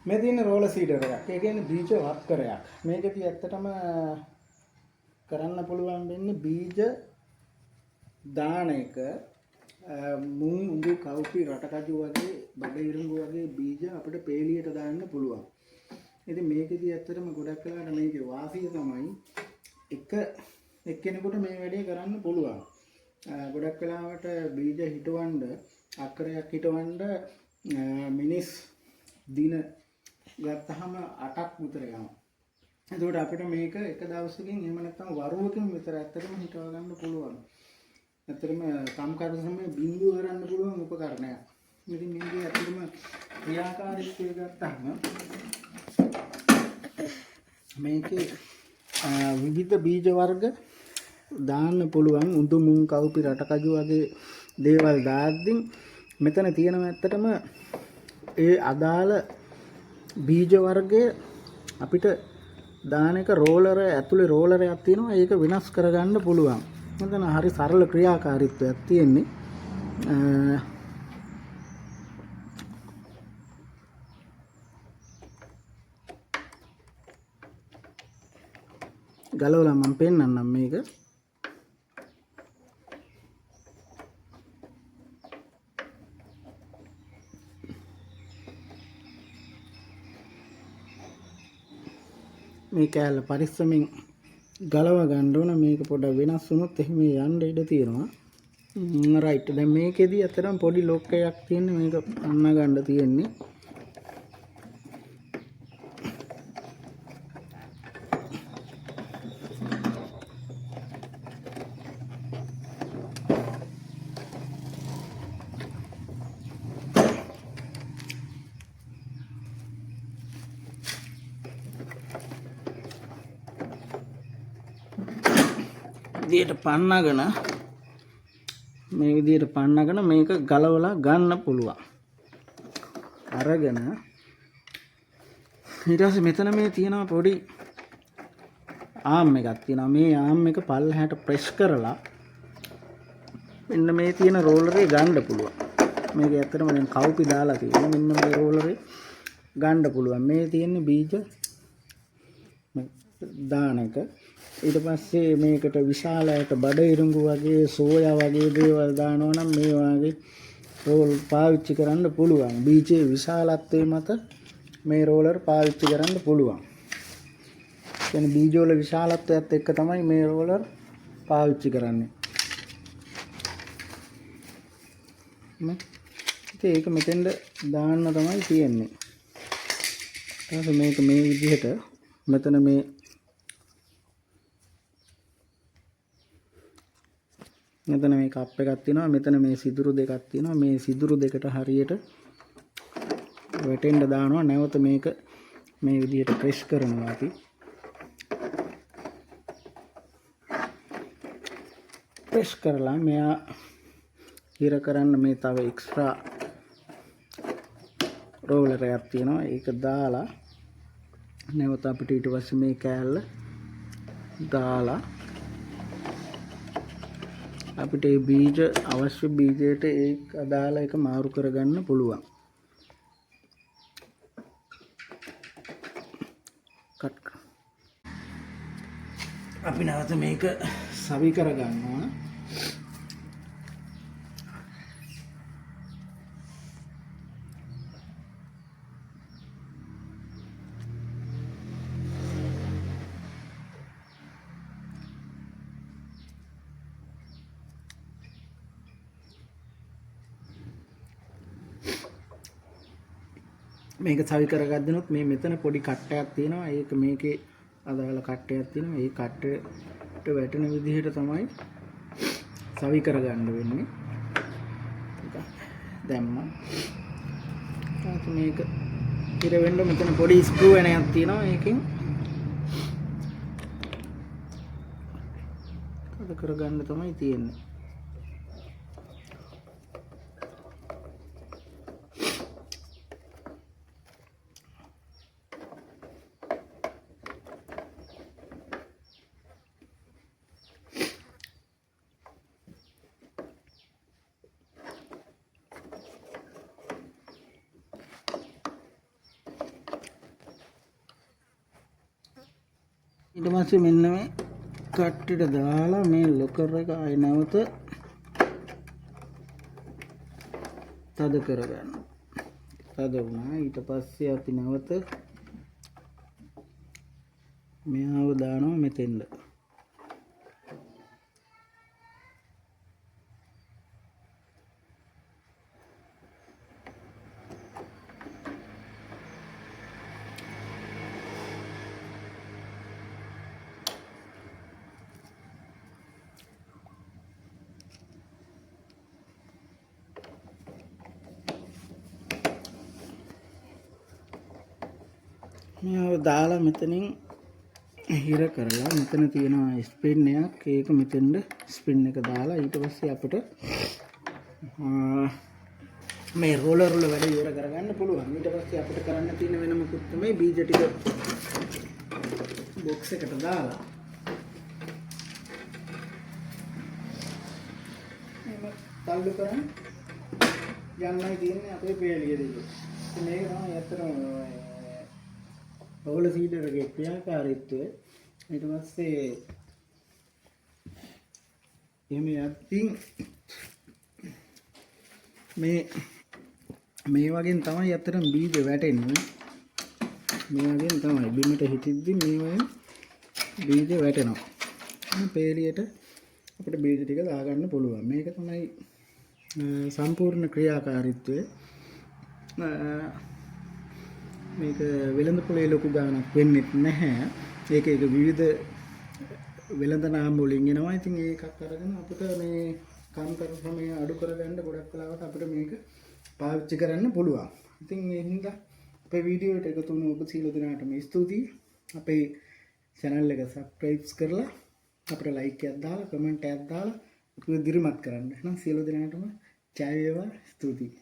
මේ තියෙන roller cedar එකක්. ඒ කියන්නේ බීජ වත්කරයක්. මේකදී ඇත්තටම කරන්න පුළුවන් වෙන්නේ බීජ දාන එක. මුං උඳු කව්පි රටකජු වගේ බඩ ඉරුඟු වගේ බීජ අපිට පේලියට දාන්න පුළුවන්. ඉතින් මේකෙදී ඇත්තටම ගොඩක් වෙලාවට මේකේ වාසිය තමයි එක එක්කෙනෙකුට මේ වැඩේ කරන්න පුළුවන්. ගොඩක් වෙලාවට බීජ හිටවන්න අක්කරයක් හිටවන්න මිනිස් දින ගත්තහම 8ක් විතර යනවා. එතකොට අපිට මේක එක දවසකින් එහෙම නැත්නම් වරුවකින් විතර ඇත්තටම හිටව ගන්න පුළුවන්. ඇත්තටම කම්කරු ශ්‍රමය බිඳුව කරන්න පුළුවන් උපකරණයක්. ඉතින් මේකේ ඇත්තටම ක්‍රියාකාරීත්වය ගත්තහම මේකේ විවිධ බීජ වර්ග දාන්න පුළුවන්. උඳු මුං කව්පි රටකජු වගේ දේවල් දාද්දී මෙතන තියෙනවා ඇත්තටම ඒ අදාළ බීජ වර්ගය අපිට දාන එක රෝලර් ඇතුලේ රෝලර් එකක් තියෙනවා. ඒක වෙනස් කරගන්න පුළුවන්. මෙතන හරි සරල ක්‍රියාකාරීත්වයක් තියෙන්නේ. ගලවලා මම පෙන්නන්නම් මේක. මේ කෑල්ල පරිස්සමෙන් ගලව ගන්න ඕන. මේක පොඩ වෙනස් වුණොත් එහෙම යන්න ඉඩ තියෙනවා. රයිට්. දැන් මේකෙදි අතරම පොඩි ලොක් එකක් තියෙන්නේ. මේක අන්න ගන්න තියෙන්නේ. විදියට පන්නගෙන මේ විදියට පන්නගෙන මේක ගලවලා ගන්න පුළුවන්. අරගෙන ඊට පස්සේ මෙතන මේ තියෙනවා පොඩි ආම් එකක් තියෙනවා. මේ ආම් එක පල්ලෙහාට ප්‍රෙස් කරලා මෙන්න මේ තියෙන රෝලරේ ගන්න පුළුවන්. මේක ඇත්තටම දැන් කව්පි දාලා තියෙනවා. මෙන්න මේ රෝලරේ ගන්න පුළුවන්. මේ තියෙන්නේ බීජ දාන එක. ඊට පස්සේ මේකට විශාලයට බඩ ඉරුඟු වගේ සෝයා වගේ දේවල් දානවා නම් මේ වගේ රෝල් පාවිච්චි කරන්න පුළුවන්. බීජයේ විශාලත්වය මත මේ රෝලර් පාවිච්චි කරන්න පුළුවන්. කියන්නේ බීජ වල විශාලත්වයත් එක්ක තමයි මේ රෝලර් පාවිච්චි කරන්නේ. මේ ඉතින් ඒක මෙතෙන්ද දාන්න තමයි තියෙන්නේ. ඊට පස්සේ මේක මේ විදිහට මෙතන මේ මෙතන මේ කප් එකක් තියෙනවා. මෙතන මේ සිදුරු දෙකක් තියෙනවා. මේ සිදුරු දෙකට හරියට වැටෙන්න දානවා. නැවත මේක මේ විදිහට ප්‍රෙස් කරනවා අපි. ප්‍රෙස් කරලා මෙයා හිර කරන්න මේ තව එක්ස්ට්‍රා රෝලර් එකක් තියෙනවා. ඒක දාලා නැවත අපිට ඊට පස්සේ මේ කෑල්ල දාලා අපිට ඒ බීජ අවශ්‍ය බීජයට ඒක අදාළ එක මාරු කරගන්න පුළුවන්. කට්. අපි නැවත මේක සවි කරගන්න ඕන. මේක සවි කරගද්දිනොත් මේ මෙතන පොඩි කට්ටයක් තියෙනවා. ඒක මේකේ අදාළ කට්ටයක් තියෙනවා. ඒ කට්ටයට වැටෙන විදිහට තමයි සවි කරගන්න වෙන්නේ. දැම්මා. ඊට මේක ඉර වෙන්න මෙතන පොඩි ස්ක්‍රූ වෙනයක් තියෙනවා. ඒකෙන් තද කරගන්න තමයි තියෙන්නේ. ඊට පස්සේ මෙන්න මේ කට්ටට දාලා මේ ලොකර් එක ආයෙ නැවත තද කරගන්න. තද වුණා. ඊට පස්සේ අපි නැවත මෙයාව දානවා මෙතෙන්ද. මෙයාව දාලා මෙතනින් හිර කරලා මෙතන තියෙනවා ස්පින් එකක්. ඒක මෙතෙන්ද ස්පින් එක දාලා ඊට පස්සේ අපිට මේ රෝලර් වල වැඩ ඉවර කරගන්න පුළුවන්. ඊට පස්සේ අපිට කරන්න තියෙන වෙන මොකුත් තමයි බීජ ටික බොක්ස් එකට දාලා එහෙම තල්ලු කරන් යන්නයි තියෙන්නේ අපේ පේලිය දිගේ. ඉතින් මේක තමයි ඇත්තටම රෝලර් සීඩර් එකේ ක්‍රියාකාරීත්වය. ඊට පස්සේ එහෙම යද්දී මේ වගේ තමයි ඇත්තටම බීජ වැටෙන්නේ. මේ වගේ තමයි බිමට හිටිද්දි මේ වගේ බීජ වැටෙනවා. මේ පේලියට අපිට බීජ ටික දාගන්න පුළුවන්. මේක තමයි සම්පූර්ණ ක්‍රියාකාරීත්වය. මේක වෙළඳ පොලේ ලොකු ගාණක් වෙන්නෙත් නැහැ. ඒක ඒක විවිධ වෙළඳ නාම වලින් එනවා. ඉතින් ඒකක් අරගෙන අපිට මේ කම් ශ්‍රමය අඩු කරගන්න ගොඩක් වෙලාවට අපිට මේක පාවිච්චි කරන්න පුළුවන්. ඉතින් ඒ හින්දා අපේ වීඩියෝ එකට එකතු වුණු ඔබ සියලු දෙනාටම ස්තුතියි. අපේ channel එක subscribe කරලා අපිට like එකක් දාලා comment එකක් දාලා අපිව දිරිමත් කරන්න. එහෙනම් සියලු දෙනාටම ජය වේවා, ස්තුතියි.